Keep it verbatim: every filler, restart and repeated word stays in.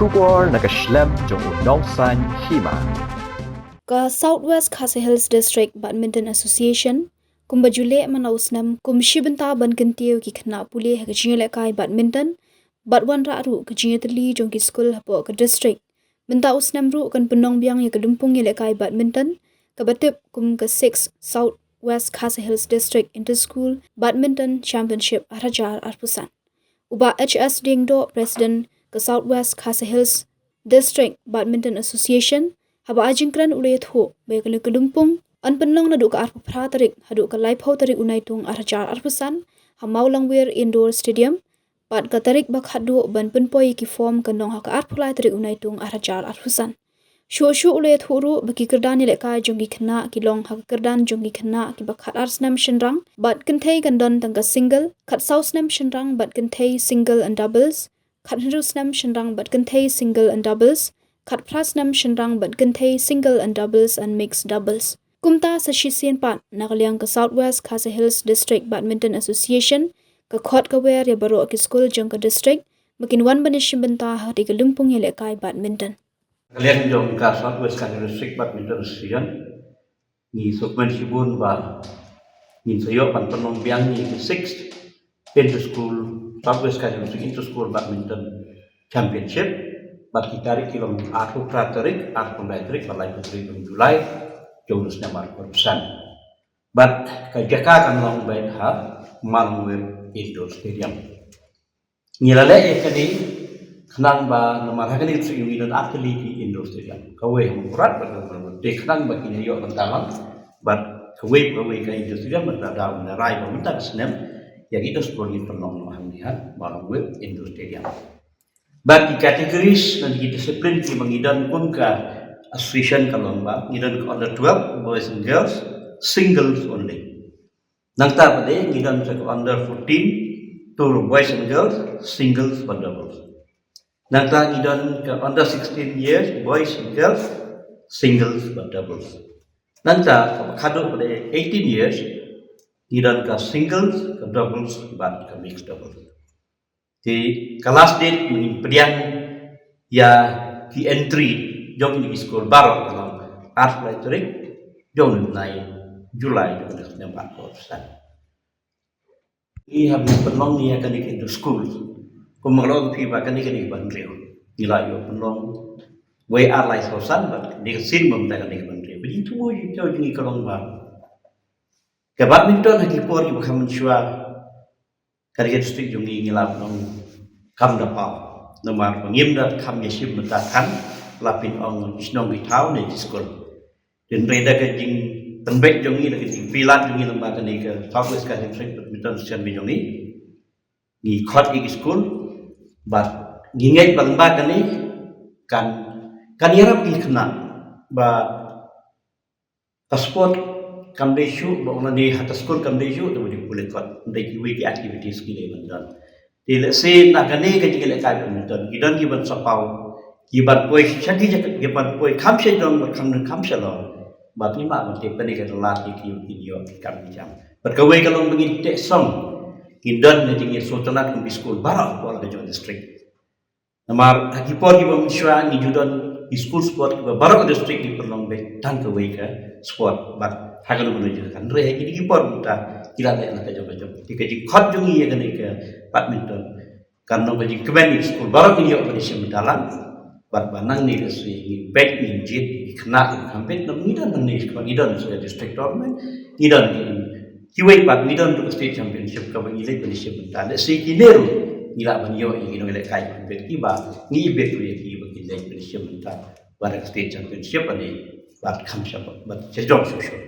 Khubor na ka shlem jong u nongsaiñ hima. Ka South West Khasi Hills District Badminton Association kumba ju leh man la u snem kum shi bynta ban kyntiew ki khynnah pule ha ka jingïalehkai badminton bad wanrah ruh ka jingïatylli jong ki skul hapoh ka district. Mynta u snem ruh kan pynlong biang ïa ka lympung ïalehkai badminton kaba tip kum ka sixth South West Khasi Hills District Inter-School Badminton Championship ar hajar arphew san. U Bah H S Diengdoh, President ka South West Khasi Hills District Badminton Association, haba ai jingkren u la ïathuh ba ïa kane ka lympung yn pynlong naduh ka arphew phra tarik haduh ka laiphew tarik u Naitung ar hajar arphew san ha Mawlangwir Indoor Stadium, bad ka tarik ba khatduh ban pynpoi ïa ki form kan long ha ka arphew lai tarik u Naitung ar hajar arphew san. Shuh shuh u la ïathuh ruh ba ki kyrdan ïalehkai jong ki khynnah ki long ha ka kyrdan jong ki khynnah kiba khat ar snem shynrang bad kynthei kan don tang ka single, khat saw snem shynrang bad kynthei single and doubles, khat hynriew snem shynrang bad kynthei single and doubles, khat phra snem shynrang bad kynthei single and doubles and mixed doubles. Kumta sa shisien pat na ka liang ka South West Khasi Hills District Badminton Association ka khot ka wer ïa baroh ki skul jong ka district ba kin wan ban ïashim bynta ha kane ka lympung ïalehkai badminton. Ka liang jong ka South West Khasi Hills District Badminton Association, ngi sngewkmen shibun ba ngin sa ïoh ban pynlong biang ïa ka sixth Inter-School, South West Khasi Hills District Inter-School Badminton Championship bad ki tarik ki long arphew phra tarik, arphew lai tarik bad laiphew tarik jong u July jong u snem arphew san. Bad ka jaka kan long beit ha Mawlangwir Indoor Stadium. Ngi la leh ïa kane khnang ba namar ha kane ka district ngi don artylli ki indoor stadium. Kawei ha Mawkyrwat bad kawei ha Mawlangwir. Te khnang ba kin ïoh bynta lang bad kawei kawei ka indoor stadium bad la dei ban rai ba mynta ka snem ïa ki indoor sport ngin pynlong noh hangne ha Mawlangwir Indoor Stadium. Bad ki categories na ki discipline kiba ngi don kum ka association ka long ba ngi don ka under twelve boys and girls singles only. Nangta pat de ngi don sa ka under fourteen tour boys and girls singles bad doubles. Nangta ngi don ka under sixteen years boys and girls singles bad doubles. Nangta kaba khadduh pat de eighteen years ngi don ka singles, ka doubles bad ka mixed doubles. Te ka last date ba ngin pdiang ïa ki entry jong kine ki skul baroh ka long arphew lai tarik jong u bnai July jong u snem arphew san. Ngi hap ban pynlong ïa kane ka inter-school. Kumba nga la ong ïa phi ba kane ka dei kaba hynriew. Ngi la ïoh pynlong wei ar lai saw san bad kane ka sien ba mynta kane kaba hynriew. Ba jingthmu jingthmu jong ngi ka long ba ka badminton ha ki por kiba kham mynshuwa ka dei ka district jong ngi ngi la pynlong kam da paw. Namar ba ngim da kham ïashim bynta than la pynlong shnong ki thaw ne ki skul. Hynrei da ka jingpynbeit jong ngi, da ka jingpynlong jong ngi lyngba kane ka South West Khasi Hills District Badminton Association jong ngi, ngi khot ïa ki skul bad ngi ngeit ba lyngba kane kan, kan ïarap ïa ki khynnah ba ka sport kam dei shuh ba ong lane ha ka skul kam dei shuh, te ba dei pule kot, dei kiwei ki activities ki dei ban don. Te lehse na kane ka jingïalehkai badminton ki don kiban sa paw, kiban poi sha ki jaka, kiban poi kham sha jrong bad kham, kham shalor. Bad ngi mut ban tip kane ka la lad ïa ki, ïa ki ïoh ki kam ki jam. Bad kawei ka long ba ngin teh song, ngin don ka jingïasngewtynnat kum ki skul baroh hapoh la ka jong district. Namar ha ki por kiba mynshuwa ngi ju don ki skul sport kiba baroh ka district ngi pynlong beit tang kawei ka sport bad ha kano kano jaka, hynrei ha kine ki por mynta ki la leh na ka jong ka jong. Te ka jingkhot jong ngi ïa kane ka badminton kan long ka jingkmen ïa ki skul baroh ngi ïoh ban ïashim bynta lang bad ba nangne ka sngi ngin beit ngin jied ïa ki khynnah kiba kham beit, namar ngi don nangne, ngi don sa ka district tournament, ngi don ki kiwei pat ngi don ruh ka state championship kaba ngi leit ban ïashim bynta. Lehse kine ruh ngi lah ban ïoh ïa ki nongïalehkai kiba beit kiba ngi beit ruh ïa ki ba kin leit ban ïashim bynta bad ka state championship ne bad kham sha bad sha jong shuh shuh.